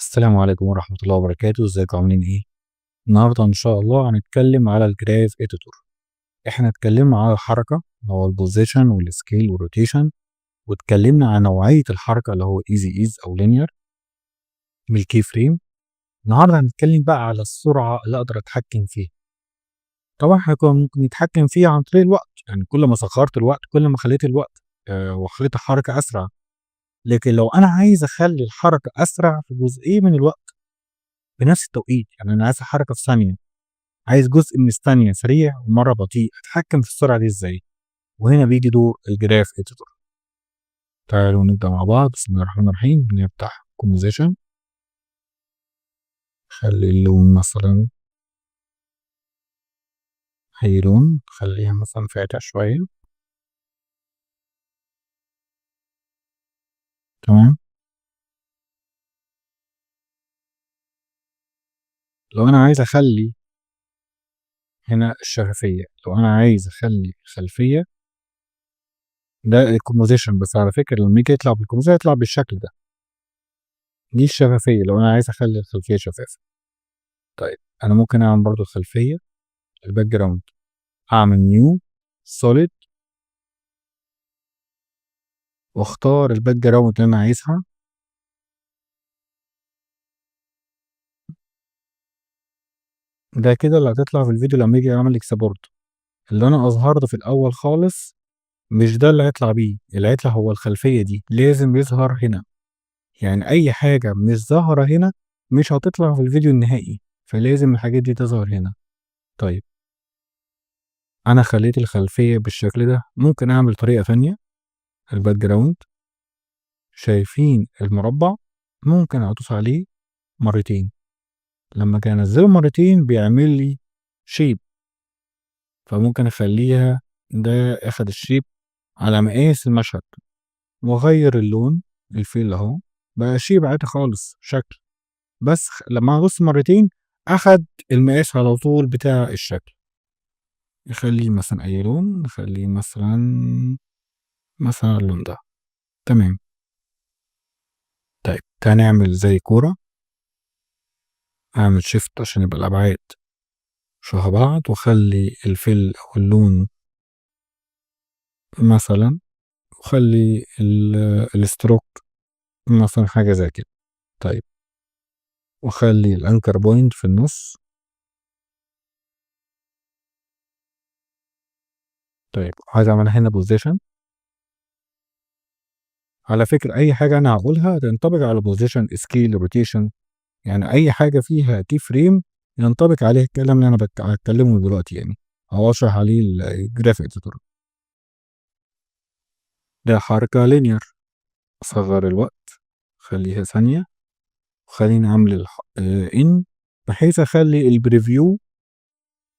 السلام عليكم ورحمة الله وبركاته. ازيكم عاملين ايه؟ النهارده ان شاء الله هنتكلم على ال graph editor. احنا اتكلمنا على الحركة اللي هو ال position وال scale وال rotation، واتكلمنا عن نوعية الحركة اللي هو easy ease او linear من ال key frame. النهارده هنتكلم بقى على السرعة اللي اقدر اتحكم فيها. طبعا احنا كنا ممكن نتحكم فيها عن طريق الوقت، يعني كل ما صغرت الوقت كل ما خليت الوقت وخليت الحركة اسرع. لكن لو انا عايز اخلي الحركة اسرع في جزئية من الوقت بنفس التوقيت، يعني انا عايز الحركة في ثانية، عايز جزء من الثانية سريع ومرة بطيء، اتحكم في السرعة دي ازاي؟ وهنا بيجي دور ال graph editor. تعالوا نبدا مع بعض. بسم الله الرحمن الرحيم. نفتح composition، خلي اللون مثلا اي لون، خليها مثلا فاتح شوية. تمام. لو انا عايز اخلي هنا الشفافية، لو انا عايز اخلي الخلفية، ده ال composition بس على فكرة لما يجي يطلع بال composition يطلع بالشكل ده، دي الشفافية لو انا عايز اخلي الخلفية شفافة. طيب انا ممكن اعمل برضو الخلفية ال background، اعمل new solid واختار ال background اللي انا عايزها. ده كده اللي هتطلع في الفيديو لما يجي اعمل export. اللي انا اظهرته في الاول خالص مش ده اللي هيطلع بيه، اللي هيطلع هو الخلفية دي، لازم يظهر هنا. يعني اي حاجة مش ظاهرة هنا مش هتطلع في الفيديو النهائي، فلازم الحاجات دي تظهر هنا. طيب انا خليت الخلفية بالشكل ده. ممكن اعمل طريقة تانية، ال background شايفين المربع، ممكن ادوس عليه مرتين، لما كان انزله مرتين بيعمل لي shape، فممكن اخليها ده اخد ال shape على مقاس المشهد، واغير اللون ال fill اهو، بقى shape عادي خالص شكل، بس لما ادوس مرتين اخد المقاس على طول بتاع الشكل. نخليه مثلا اي لون، نخليه مثلا اللون ده. تمام. طيب تعالى نعمل زي كورة، اعمل shift عشان يبقى الابعاد شبه بعض، واخلي ال fill او اللون مثلا، وخلي ال stroke مثلا حاجة زي كده. طيب واخلي ال anchor point في النص. طيب عايز اعملها هنا position. على فكرة أي حاجة أنا هقولها تنطبق على position، scale، rotation، يعني أي حاجة فيها key frame ينطبق عليها الكلام اللي أنا هتكلمه دلوقتي، أو أشرح عليه ال graph editor. ده حركة linear. أصغر الوقت، خليها ثانية، وخليني أعمل إن بحيث أخلي ال preview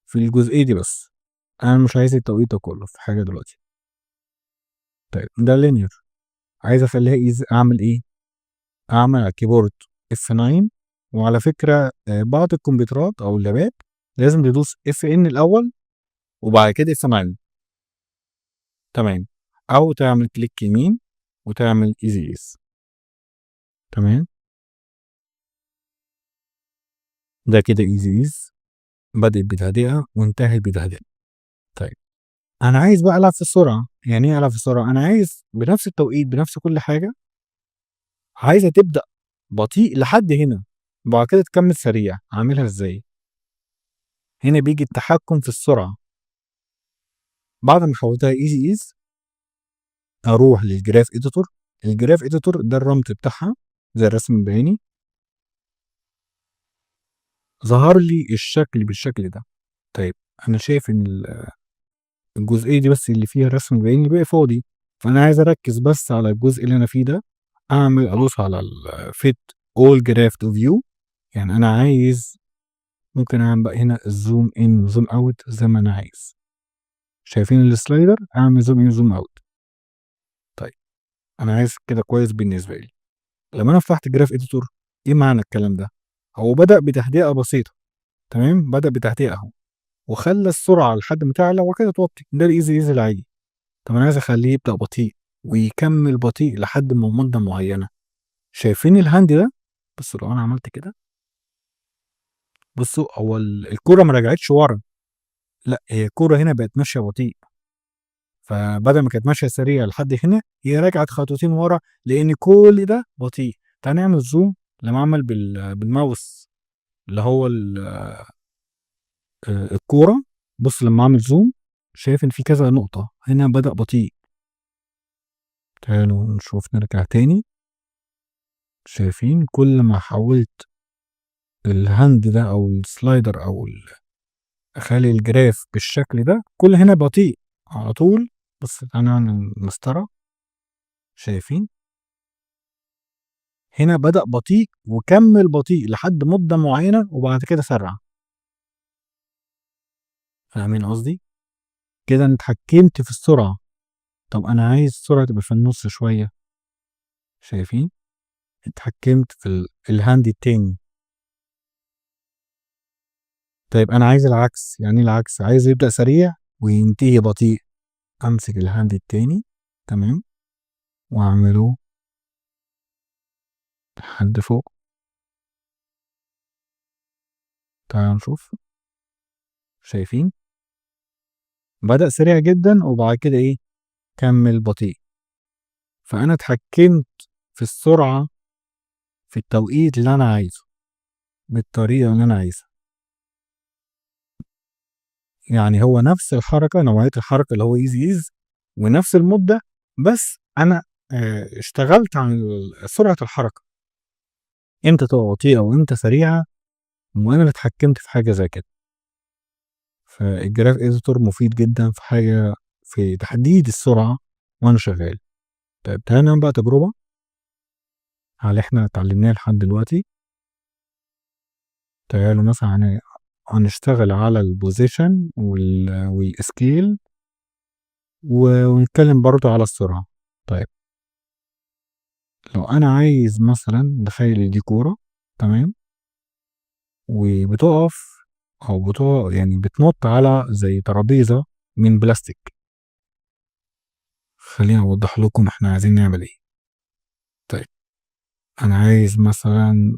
في الجزئية دي بس، أنا مش عايز التوقيت ده كله في حاجة دلوقتي. طيب ده linear، عايز أخليها ease، أعمل إيه؟ أعمل على ال keyboard F9. وعلى فكرة، بعض الكمبيوترات أو اللابات لازم تدوس FN الأول وبعد كده F9. تمام. أو تعمل click يمين وتعمل easy ease. تمام. ده كده easy ease، بدأت بتهدئة وانتهت بتهدئة. طيب أنا عايز بقى ألعب في السرعة. يعني إيه ألعب في السرعة؟ أنا عايز بنفس التوقيت بنفس كل حاجة، عايزة تبدأ بطيء لحد هنا وبعد كده تكمل سريع. أعملها إزاي؟ هنا بيجي التحكم في السرعة. بعد ما حولتها easy ease أروح لل graph editor. ال graph editor ده الرمز بتاعها زي الرسم البياني، ظهر لي الشكل بالشكل ده. طيب أنا شايف إن الجزئية دي بس اللي فيها الرسم البياني بقى فاضي، فأنا عايز أركز بس على الجزء اللي أنا فيه ده. أدوس على ال fit all graph to view. يعني أنا عايز، ممكن أعمل بقى هنا zoom in zoom out زي ما أنا عايز. شايفين ال slider؟ أعمل zoom in zoom out. طيب أنا عايز كده كويس بالنسبة لي. لما أنا فتحت graph editor، إيه معنى الكلام ده؟ هو بدأ بتهدئة بسيطة، تمام؟ بدأ بتهدئة أهو، وخلى السرعة لحد ما تعلى وكده توطي. ده ال easy ease العادي. طب أنا عايز أخليه يبدأ بطيء ويكمل بطيء لحد ما مدة معينة. شايفين ال hand ده؟ بصوا لو انا عملت كده، بصوا هو الكورة ما رجعتش ورا، لا هي الكورة هنا بقت ماشية بطيء، فبدل ما كانت ماشية سريع لحد هنا هي رجعت خطوتين ورا لان كل ده بطيء. تعال نعمل zoom لما اعمل بالماوس اللي هو الكورة. بص لما اعمل zoom شايف ان في كذا نقطة هنا بدأ بطيء. تعالوا نشوف نرجع تاني. شايفين كل ما حولت ال hand ده او ال slider او اخلي ال graph بالشكل ده كل هنا بطيء على طول. بص انا اعمل مسطرة، شايفين هنا بدأ بطيء وكمل بطيء لحد مدة معينة وبعد كده سرع. فاهمين قصدي؟ كده انا اتحكمت في السرعة. طب انا عايز السرعة تبقى في النص شوية، شايفين اتحكمت في ال hand التاني. طيب انا عايز العكس، يعني ايه العكس؟ عايز يبدأ سريع وينتهي بطيء. امسك ال hand التاني، تمام، واعمله لحد فوق. تعالوا نشوف. شايفين بدأ سريع جدا وبعد كده ايه؟ كمل بطيء. فأنا اتحكمت في السرعة في التوقيت اللي أنا عايزه بالطريقة اللي أنا عايزها. يعني هو نفس الحركة، نوعية الحركة اللي هو easy ease ونفس المدة، بس أنا اشتغلت على سرعة الحركة، امتى تبقى بطيئة وامتى سريعة، وأنا اللي اتحكمت في حاجة زي كده. فال graph editor مفيد جدا في حاجة في تحديد السرعة وأنا شغال. طيب تعالى نعمل بقى تجربة على اللي احنا اتعلمناه لحد دلوقتي. تعالوا مثلا هنشتغل على ال position وال scale ونتكلم برضو على السرعة. طيب لو أنا عايز مثلا تخيل دي كورة، تمام، وبتقف أو بتقف يعني بتنط على زي ترابيزة من بلاستيك. خليني أوضح لكم إحنا عايزين نعمل إيه. طيب أنا عايز مثلا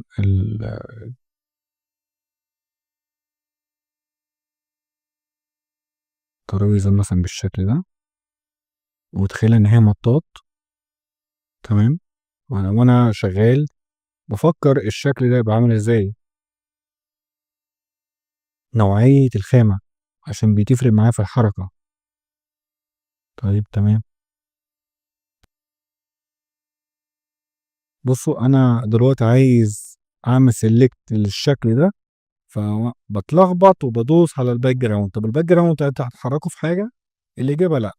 الترابيزة مثلا بالشكل ده، وتخيل إن هي مطاط، تمام، وأنا شغال بفكر الشكل ده يبقى عامل إزاي، نوعية الخامة عشان بتفرق معايا في الحركة. طيب تمام. بصوا أنا دلوقتي عايز أعمل select للشكل ده، فبتلخبط وبدوس على ال background. طب ال background انت هتحركه في حاجة؟ الإجابة لأ.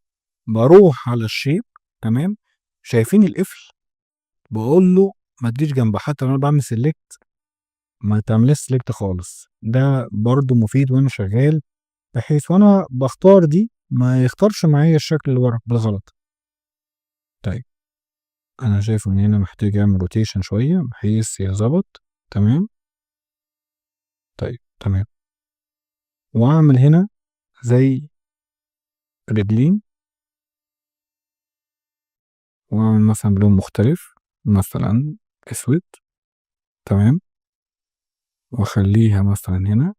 بروح على ال shape، تمام، شايفين القفل؟ بقول له ما تجيش جنبه، حتى لو انا بعمل select ما تعملش select خالص. ده برضو مفيد وانا شغال، بحيث وانا بختار دي ما يختارش معايا الشكل اللي ورا بالغلط. طيب انا شايف ان هنا محتاج اعمل rotation شويه بحيث يظبط، تمام. طيب تمام، واعمل هنا زي رجلين، واعمل مثلا بلون مختلف مثلا اسود، تمام، واخليها مثلا هنا،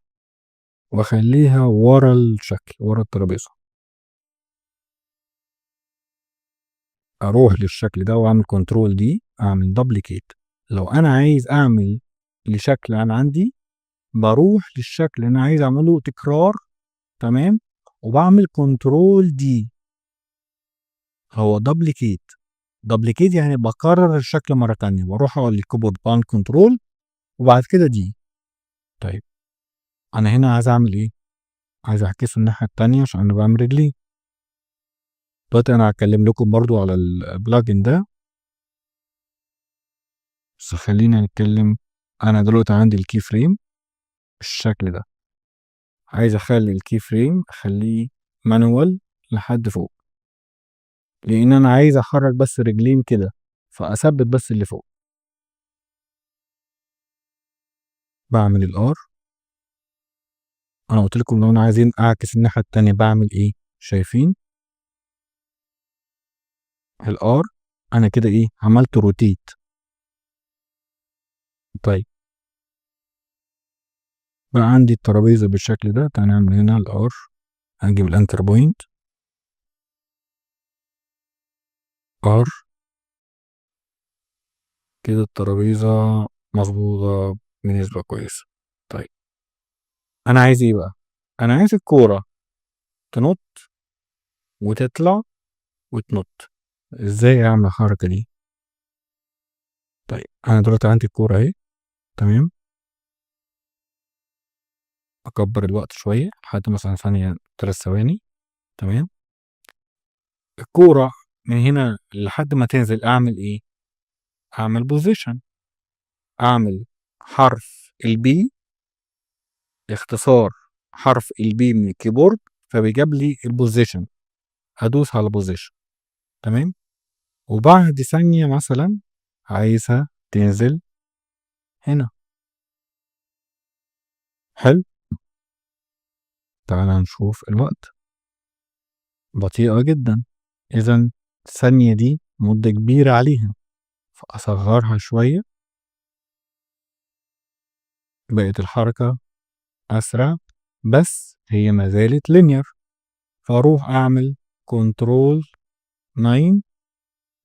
واخليها ورا الشكل ورا الترابيزه. اروح للشكل ده واعمل control D، اعمل duplicate. لو انا عايز اعمل لشكل انا عندي، بروح للشكل اللي انا عايز اعمله تكرار، تمام، وبعمل control D، هو duplicate. duplicate يعني بكرر الشكل مرة تانية، بروح على ال keyboard بعمل control وبعد كده D. طيب انا هنا عايز اعمل ايه؟ عايز اعكسه الناحية التانية عشان انا بعمل رجلي. دلوقتي انا هتكلم لكم برضو على ال plugin ده، بس خلينا نتكلم. انا دلوقتي عندي ال key frame بالشكل ده، عايز اخلي ال key frame اخليه manual لحد فوق، لان انا عايز احرك بس رجلين كده، فاثبت بس اللي فوق. بعمل ال R. انا قلت لكم لو انا عايزين اعكس الناحية التانية بعمل ايه؟ شايفين ال R؟ انا كده ايه؟ عملت rotate. طيب بقى عندي الترابيزة بالشكل ده. تعالى نعمل هنا ال R، هنجيب ال anchor point R كده، الترابيزة مظبوطة بنسبة كويسة. طيب أنا عايز إيه بقى؟ أنا عايز الكورة تنط وتطلع وتنط. إزاي أعمل الحركة دي؟ طيب أنا دلوقتي عندي الكورة أهي، تمام. أكبر الوقت شوية لحد مثلا ثانية 3 ثواني، تمام. الكورة من هنا لحد ما تنزل أعمل إيه؟ أعمل position، أعمل حرف ال P، اختصار حرف ال P من ال keyboard، فبيجيب لي ال position، هدوس على position، تمام. وبعد ثانية مثلا عايزها تنزل هنا، حلو. تعالى نشوف الوقت، بطيئة جدا، إذا الثانية دي مدة كبيرة عليها، فأصغرها شوية، بقت الحركة أسرع، بس هي ما زالت linear. فأروح أعمل control 9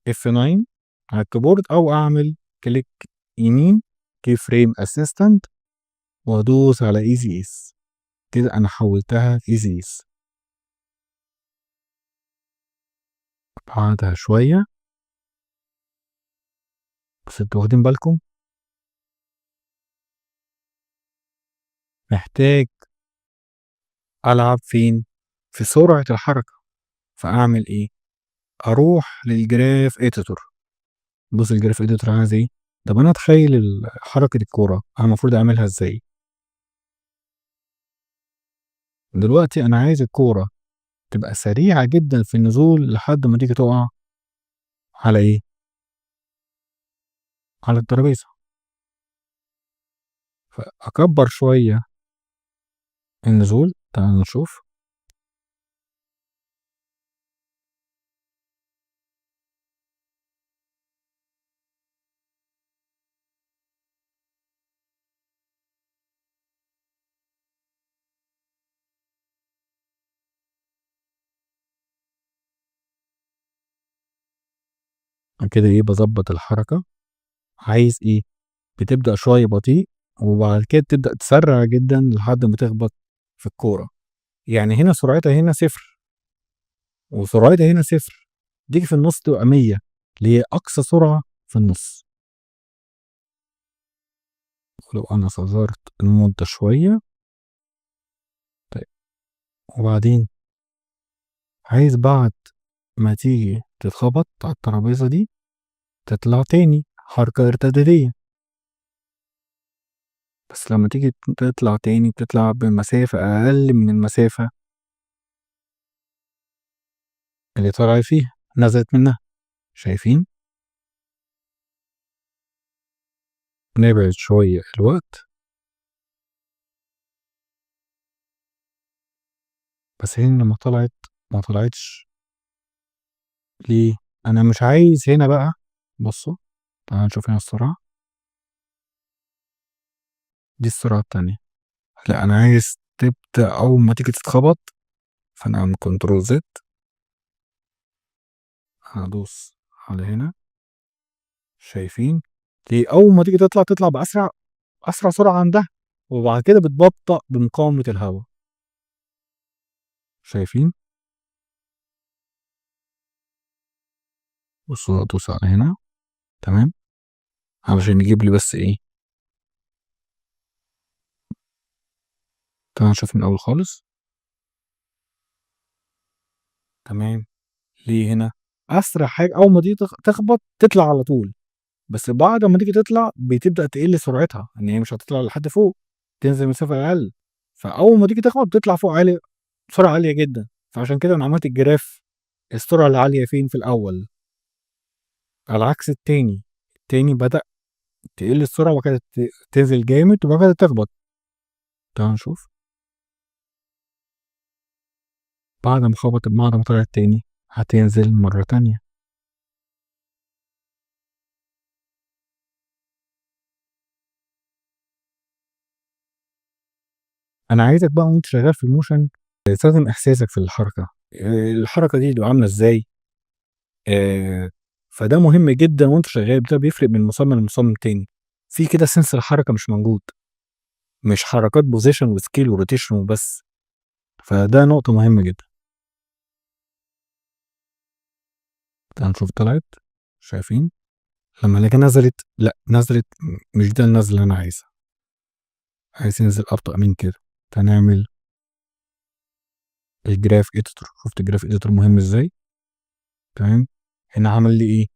F 9 على ال keyboard، أو أعمل click يمين key frame assistant وأدوس على easy ease. كده أنا حولتها easy ease. بعدها شوية، بس انتوا واخدين بالكم محتاج ألعب فين؟ في سرعة الحركة. فأعمل إيه؟ أروح لل graph editor. بص ال graph editor عايز إيه؟ طب أنا أتخيل حركة الكورة أنا المفروض أعملها إزاي؟ دلوقتي أنا عايز الكورة تبقى سريعة جدا في النزول لحد ما تيجي تقع على إيه؟ على الترابيزة. فأكبر شوية النزول، تعالوا نشوف. كده ايه بظبط الحركة. عايز ايه؟ بتبدأ شوية بطيء وبعد كده تبدأ تسرع جدا لحد ما تخبط في الكورة. يعني هنا سرعتها هنا 0 وسرعتها هنا 0، دي في النص تبقى 100 اللي هي أقصى سرعة في النص. لو أنا صغرت المدة شوية. طيب وبعدين عايز بعد ما تيجي تتخبط على الترابيزة دي تطلع تاني حركة ارتدادية، بس لما تيجي تطلع تاني بتطلع بمسافة أقل من المسافة اللي طلع فيها نزلت منها. شايفين؟ نبعد شوية الوقت، بس هنا لما طلعت ما طلعتش ليه؟ أنا مش عايز هنا بقى. بصوا تعالوا نشوف هنا السرعة، دي السرعة التانية. لا أنا عايز تبدأ أول ما تيجي تتخبط، فأنا أعمل control Z، هدوس على هنا. شايفين؟ دي أول ما تيجي تطلع تطلع بأسرع أسرع سرعة عندها، وبعد كده بتبطأ بمقاومة الهواء. شايفين؟ بصوا هدوس على هنا، تمام، علشان يجيب لي بس إيه. تعال نشوف من الأول خالص. تمام. ليه هنا؟ أسرع حاجة أول ما تيجي تخبط تطلع على طول، بس بعد ما تيجي تطلع بتبدأ تقل سرعتها، إن هي مش هتطلع لحد فوق، تنزل مسافة أقل. فأول ما تيجي تخبط بتطلع فوق عالي بسرعة عالية جدا. فعشان كده أنا عملت الجراف السرعة العالية فين؟ في الأول، على عكس التاني. التاني بدأ تقل السرعة وبعد كده تنزل جامد وبعد كده تخبط. تعال نشوف بعد ما خبطت، بعد ما طلعت تاني هتنزل مرة تانية. انا عايزك بقى وانت شغال في ال motion تستخدم احساسك في الحركة، الحركة دي تبقى عامله ازاي. فده مهم جدا وانت شغال، ده بيفرق من مصمم لمصمم تاني. في كده sense الحركة مش موجود، مش حركات position و scale و rotation وبس. فده نقطة مهمة جدا. تعال نشوف طلعت، شايفين لما لقيتها نزلت، لا نزلت مش ده النزله اللي انا عايزها، عايز ينزل ابطأ من كده. تعال نعمل ال graph editor. شفت ال graph editor مهم ازاي؟ تمام. هنا عمل لي ايه؟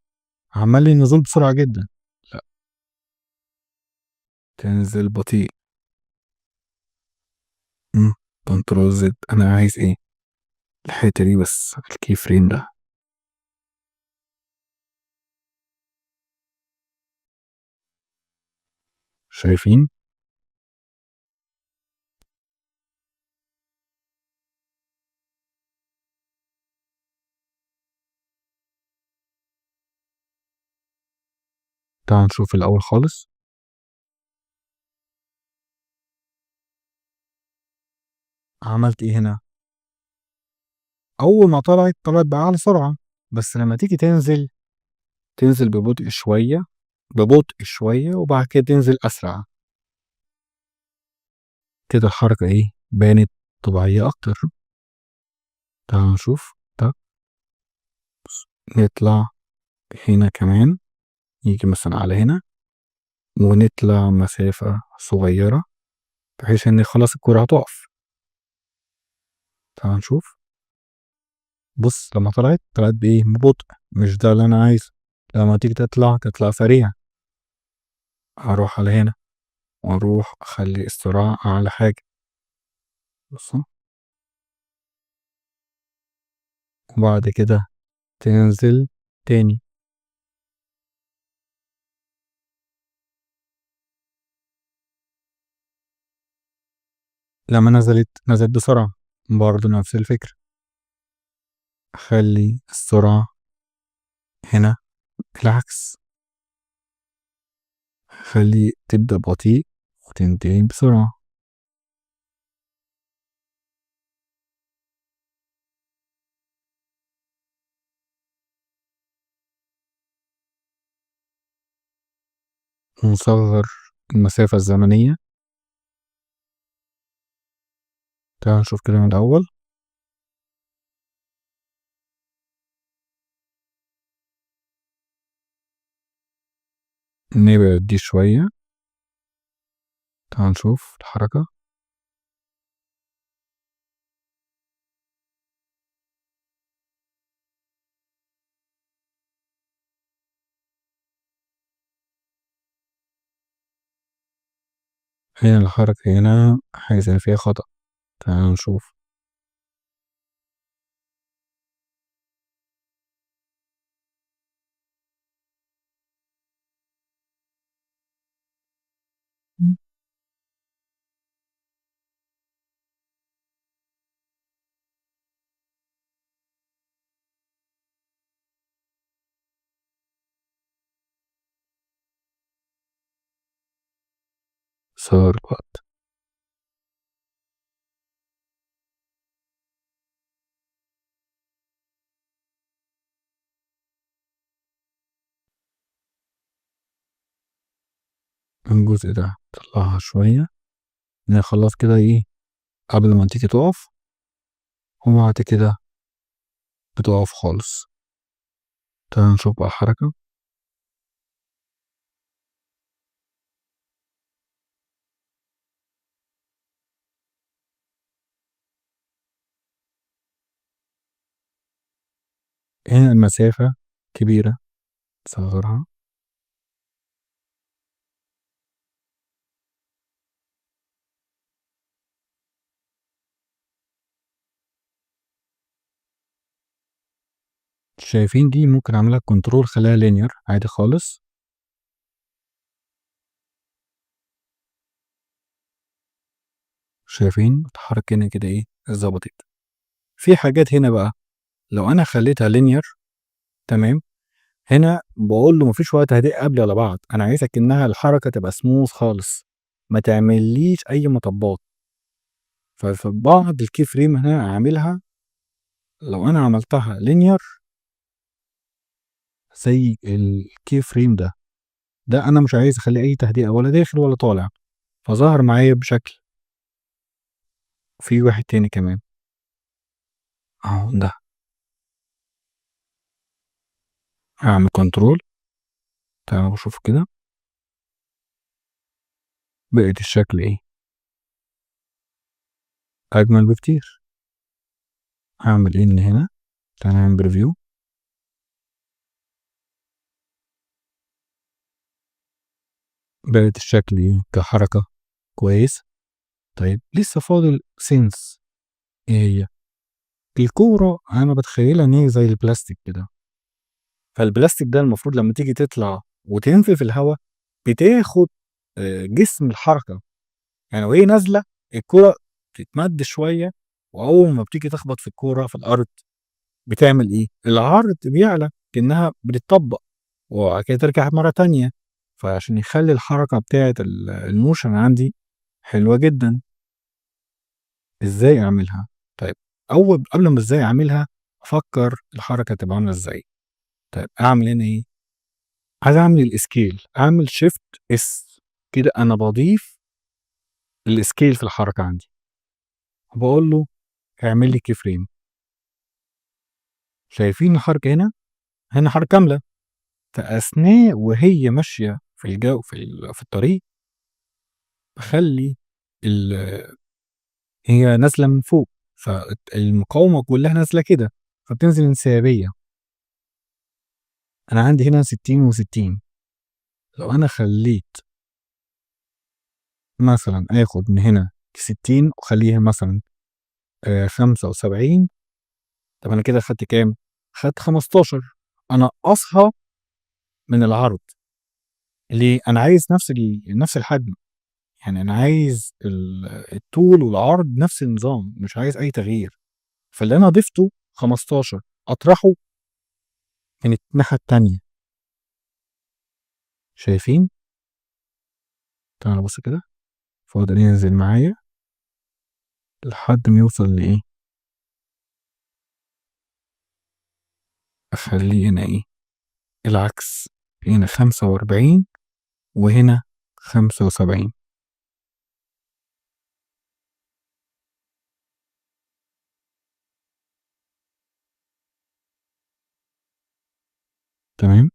عمل لي النزول بسرعة جدا، لا تنزل بطيء. control Z. انا عايز ايه؟ الحتة دي بس، ال key frame ده. شايفين؟ تعال نشوف الأول خالص. عملت ايه هنا؟ أول ما طلعت، طلعت بأعلى سرعة، بس لما تيجي تنزل، تنزل ببطء شوية، ببطء شوية، وبعد كده تنزل أسرع. كده الحركة ايه؟ بانت طبيعية أكتر. تعالوا نشوف. طب نطلع هنا كمان، يجي مثلا على هنا، ونطلع مسافة صغيرة بحيث إن خلاص الكرة هتقف. تعال نشوف. بص لما طلعت، طلعت بإيه؟ ببطء، مش ده اللي أنا عايزه. لما تيجي تطلع، تطلع سريع. هروح على هنا وأروح أخلي السرعة أعلى حاجة. بصوا، وبعد كده تنزل تاني. لما نزلت، نزلت بسرعة، برضه نفس الفكرة. أخلي السرعة هنا العكس، خلي تبدأ بطيء وتنتهي بسرعة. ونصغر المسافة الزمنية. تعال نشوف كده من الأول. نبعد دي شوية. تعال نشوف الحركة. هنا الحركة هنا حاجة زي فيها خطأ. تعال نشوف. صار الوقت. الجزء ده طلعها شوية. نخلص كده ايه قبل ما تيجي تقف، وبعد كده بتقف خالص. تعال نشوف بقى الحركة. هنا المسافة كبيرة، تصغرها. شايفين دي ممكن اعملها control، خليها linear عادي خالص. شايفين اتحرك هنا كده ايه اتظبطت. في حاجات هنا بقى لو انا خليتها linear تمام، هنا بقول له مفيش وقت هديء قبل ولا بعد، انا عايزك انها الحركة تبقى سموث خالص، ما تعمليش اي مطبات. فبعض ال key frame هنا أعملها، لو أنا عملتها linear زي ال key frame ده، ده أنا مش عايز أخليه أي تهدئة ولا داخل ولا طالع، فظهر معايا بشكل. في واحد تاني كمان أهو ده، هعمل control، تعالوا نشوف كده بقت الشكل إيه، أجمل بكتير. هعمل إيه من هنا، تعالى نعمل preview. بقت الشكل إيه كحركة كويس. طيب لسه فاضل scene، إيه هي؟ الكورة أنا بتخيلها إن هي زي البلاستيك كده، فالبلاستيك ده المفروض لما تيجي تطلع وتنزل في الهواء بتاخد جسم الحركة، يعني وهي نازلة الكورة تتمد شوية، وأول ما بتيجي تخبط في الكورة في الأرض بتعمل إيه؟ العرض بيعلى كأنها بتطبق، وبعد كده ترجع مرة تانية. فعشان يخلي الحركة بتاعة ال motion عندي حلوة جدا. إزاي أعملها؟ طيب أول قبل ما إزاي أعملها أفكر الحركة تبقى عاملة إزاي. طيب أعمل هنا إيه؟ عايز أعمل ال scale، أعمل shift S كده، أنا بضيف ال scale في الحركة عندي، وبقول له اعمل لي key frame. شايفين الحركة هنا؟ هنا حركة كاملة، فأثناء وهي ماشية في الجو في الطريق بخلي هي نازلة من فوق، فالمقاومة كلها نازلة كده، فبتنزل انسيابية. أنا عندي هنا 60 وستين، لو أنا خليت مثلا آخد من هنا 60 وخليها مثلا، 75، طب أنا كده خدت كام؟ خدت 15. أنقصها من العرض. ليه؟ أنا عايز نفس الحجم، يعني أنا عايز الطول والعرض نفس النظام، مش عايز أي تغيير. فاللي أنا ضفته 15 أطرحه من الناحية التانية. شايفين؟ تعالوا بص كده، فاضل ينزل معايا لحد ما يوصل لإيه؟ أخليه هنا إيه؟ العكس، هنا 45 وهنا 75. تمام؟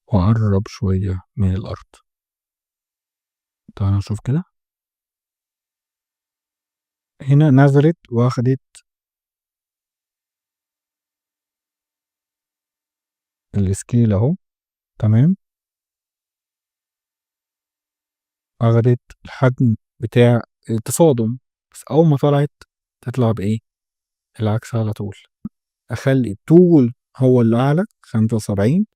وأقرب شوية من الأرض. تعالوا نشوف كده، هنا نزلت واخدت السكيل اهو، تمام، اخدت الحجم بتاع التصادم، بس اول ما طلعت تطلع بايه؟ العكس على طول. اخلي الطول هو اللي اعلى 75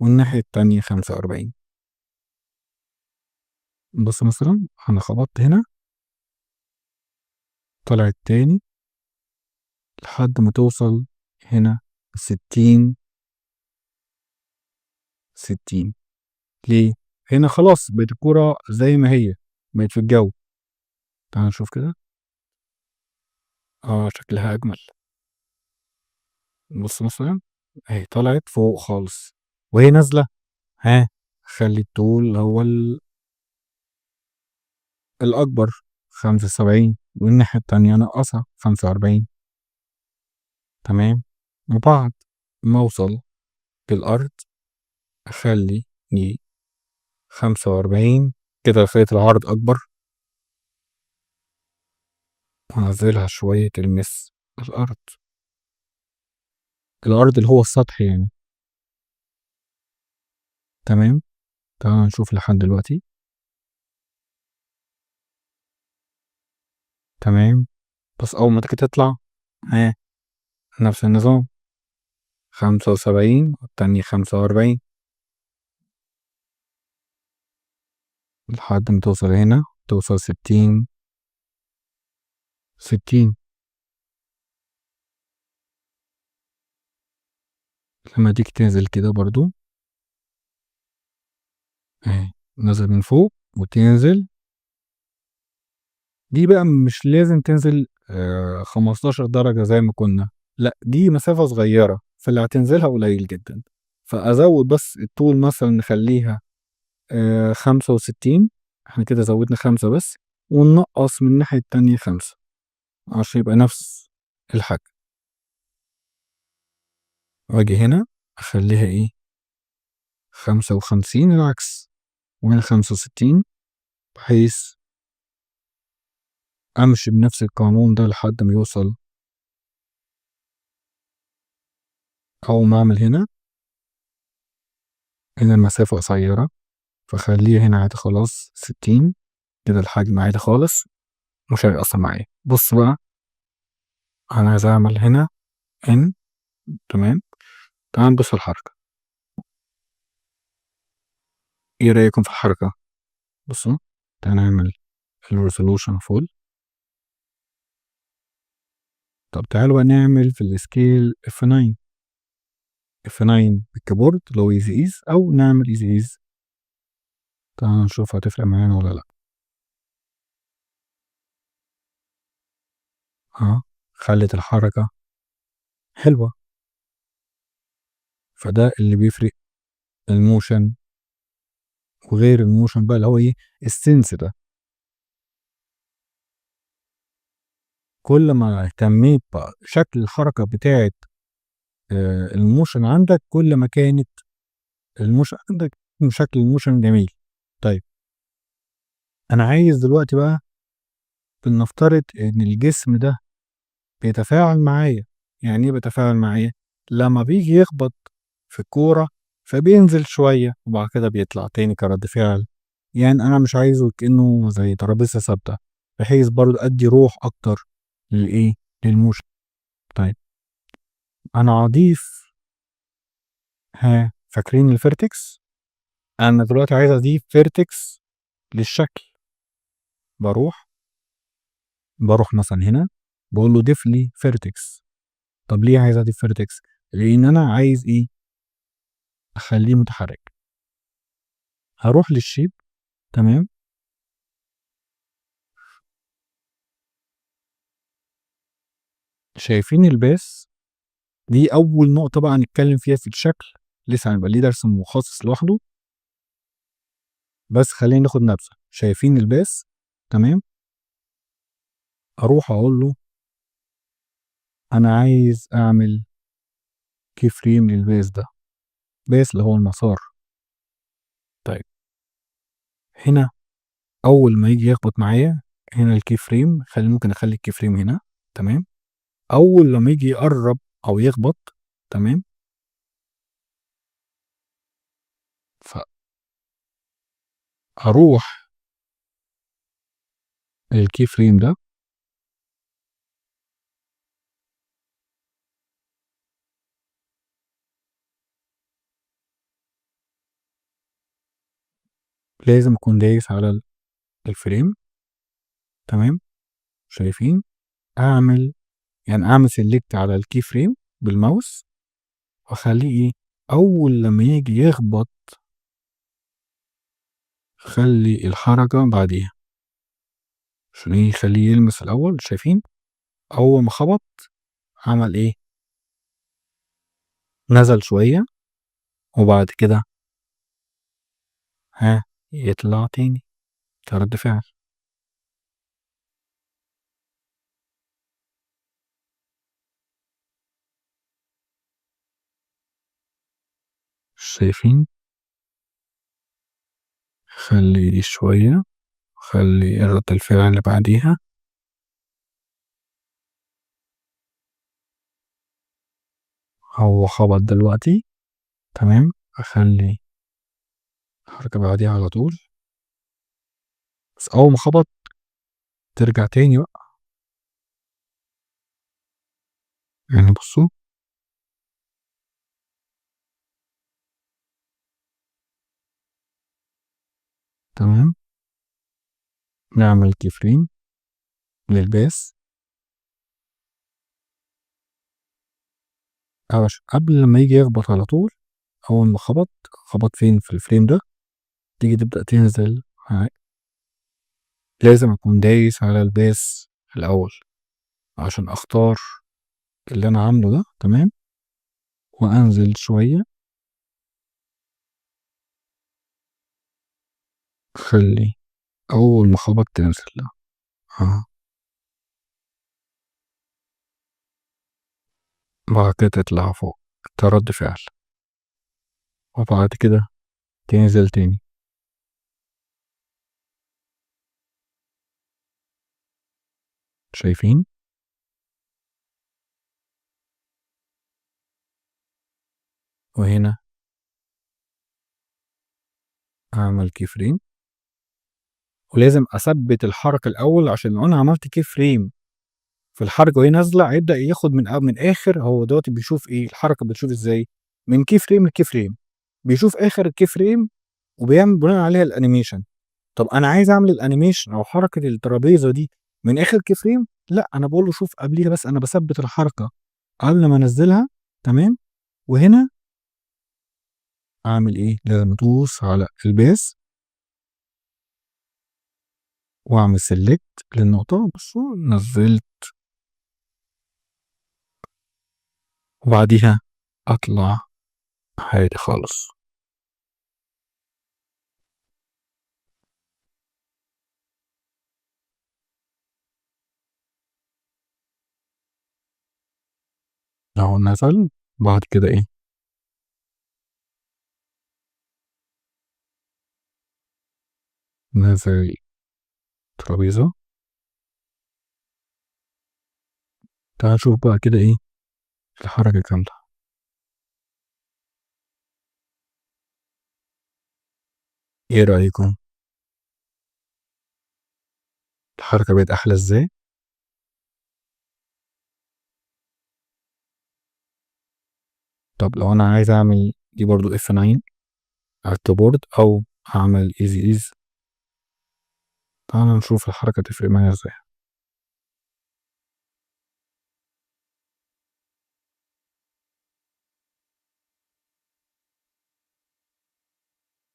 والناحية التانية 45. بص مثلا انا خبطت هنا، طلعت تاني لحد ما توصل هنا 60 60. ليه؟ هنا خلاص بقت الكورة زي ما هي، بقت في الجو. تعال نشوف كده، شكلها أجمل. بص مثلا اهي طلعت فوق خالص وهي نازلة، خلي الطول هو الأكبر 75 والناحية التانية نقصها 45. تمام. وبعد ما أوصل للأرض أخلي دي 45 كده، خليت العرض أكبر، وأنزلها شوية تلمس الأرض، الأرض اللي هو السطح يعني. تمام. تعالوا نشوف لحد دلوقتي. تمام. بس أول ما تيجي تطلع، نفس النظام، 75 والتانية 45 لحد ما توصل هنا، توصل 60 60. لما تيجي تنزل كده برضو اهي، نزل من فوق وتنزل دي بقى مش لازم تنزل 15 درجة زي ما كنا، لا دي مسافة صغيرة، فاللي هتنزلها قليل جدا. فأزود بس الطول مثلا نخليها 65، احنا كده زودنا 5 بس، وننقص من الناحية التانية 5 عشان يبقى نفس الحجم. واجي هنا اخليها ايه؟ 55 العكس، وهنا 65، بحيث امشي بنفس القانون ده لحد ما يوصل. اول ما اعمل هنا، هنا المسافة قصيرة فخليها هنا عادي خلاص 60 كده، الحجم عادي خالص مش هيأثر معايا. بص بقى انا عايز اعمل هنا ان، تمام. تعال نبص الحركة، ايه رأيكم في الحركة؟ بصوا تعال نعمل الريزولوشن فول. طب تعالوا بقى نعمل في السكيل اف 9، اف 9 بالكيبورد اللي هو easy ease، او نعمل easy ease. تعالوا نشوف هتفرق معانا ولا لا. خلت الحركة حلوة. فده اللي بيفرق ال motion وغير ال motion بقى اللي هو ايه ال sense ده. كل ما اهتميت بشكل الحركة بتاعت ال motion عندك، كل ما كانت ال motion عندك شكل ال motion جميل. طيب انا عايز دلوقتي بقى بنفترض ان الجسم ده بيتفاعل معايا. يعني ايه بيتفاعل معايا؟ لما بيجي يخبط في الكورة فبينزل شوية وبعد كده بيطلع تاني كرد فعل. يعني انا مش عايزه كأنه زي ترابيزة ثابتة، بحيث برضه ادي روح اكتر للايه؟ لل motion. طيب انا هضيف، فاكرين ال vertex؟ انا دلوقتي عايز اضيف vertex للشكل. بروح مثلا هنا بقول له ضيف لي vertex. طب ليه عايز اضيف vertex؟ لان انا عايز ايه؟ اخليه متحرك. هروح لل shape، تمام، شايفين ال path؟ دي اول نقطة بقى هنتكلم فيها في الشكل، لسه هنبقى ليه درس مخصص لوحده، بس خلينا ناخد نبذة. شايفين ال path؟ تمام. اروح اقول له انا عايز اعمل key frame لل path ده، path اللي هو المسار. طيب هنا اول ما يجي يخبط معايا هنا ال key frame، ممكن اخلي ال key frame هنا، تمام. اول لما يجي يقرب او يخبط، تمام، ف هروح لل key frame ده، لازم اكون دايس على ال frame، تمام. شايفين؟ اعمل select على ال key frame بالماوس واخليه ايه؟ اول لما يجي يخبط خلي الحركة بعديها، عشان ايه؟ يخليه يلمس الاول. شايفين؟ اول ما خبط عمل ايه؟ نزل شوية وبعد كده يطلع تاني كرد فعل. شايفين؟ خلي دي شوية، خلي رد الفعل اللي بعديها. هو خبط دلوقتي، تمام. اخلي الحركة بعديها على طول، بس اول ما خبط ترجع تاني بقى. بصوا تمام. نعمل key frame لل path قبل لما يجي يخبط على طول. اول ما خبط، خبط فين؟ في ال frame ده، تيجي تبدأ تنزل معاك. لازم أكون دايس على ال path الأول عشان أختار اللي أنا عامله ده، تمام، وأنزل شوية، خلي أول ما خبط تنزل. بعد كده تطلع فوق كرد فعل، وبعد كده تنزل تاني. شايفين؟ وهنا أعمل key frame، ولازم أثبت الحركة الأول عشان لو أنا عملت key frame في الحركة وهي نازلة هيبدأ ياخد من آخر. هو دلوقتي بيشوف إيه؟ الحركة بتشوف إزاي؟ من key frame ل key frame، بيشوف آخر key frame وبيعمل بناء عليها ال animation. طب أنا عايز أعمل ال animation أو حركة الترابيزة دي من آخر key frame، لا أنا بقول له شوف قبليها بس، أنا بثبت الحركة قبل ما أنزلها، تمام. وهنا أعمل إيه؟ لازم أدوس على ال path وأعمل select للنقطة. بصوا نزلت، وبعديها أطلع عادي خالص. أهو نزل. بعد كده إيه؟ نزل ترابيزة. تعال نشوف بقى كده إيه الحركة كاملة. إيه رأيكم؟ الحركة بقت أحلى إزاي؟ طب لو أنا عايز أعمل دي برضو اف 9 على الكيبورد أو هعمل easy ease. تعالوا نشوف الحركة تفرق معايا إزاي.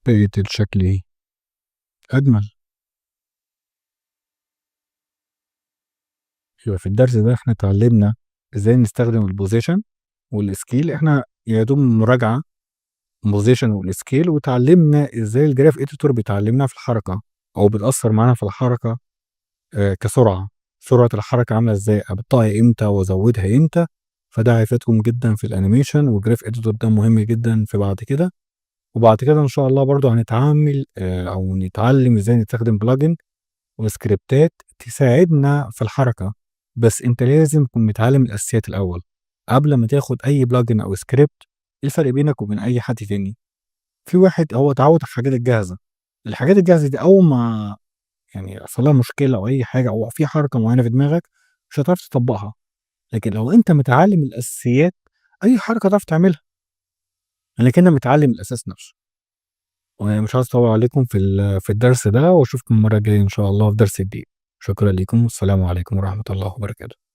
بقيت الشكل إيه؟ أجمل. يبقى في الدرس ده إحنا اتعلمنا إزاي نستخدم ال position وال scale، إحنا يا دوب مراجعة position وال scale، وتعلمنا إزاي ال graph editor بيتعلمنا في الحركة أو بتأثر معانا في الحركة، كسرعة، سرعة الحركة عاملة إزاي، أبطئها إمتى وأزودها إمتى. فده هيفيدكم جدا في ال animation، وال graph editor ده مهم جدا في بعد كده. وبعد كده إن شاء الله برضو هنتعامل، أو نتعلم إزاي نستخدم plugin وسكريبتات تساعدنا في الحركة. بس أنت لازم تكون متعلم الأساسيات الأول قبل ما تاخد أي plugin أو سكريبت. إيه الفرق بينك وبين أي حد تاني؟ في واحد هو اتعود على الحاجات الجاهزة، الحاجات الجاهزة دي أول ما حصل لها مشكلة أو أي حاجة أو في حركة معينة في دماغك مش هتعرف تطبقها. لكن لو أنت متعلم الأساسيات أي حركة تعرف تعملها، لأنك أنت متعلم الأساس نفسه. ومش عايز أطول عليكم في الدرس ده، وأشوفكم المرة الجاية إن شاء الله في درس جديد. شكرا لكم، والسلام عليكم ورحمة الله وبركاته.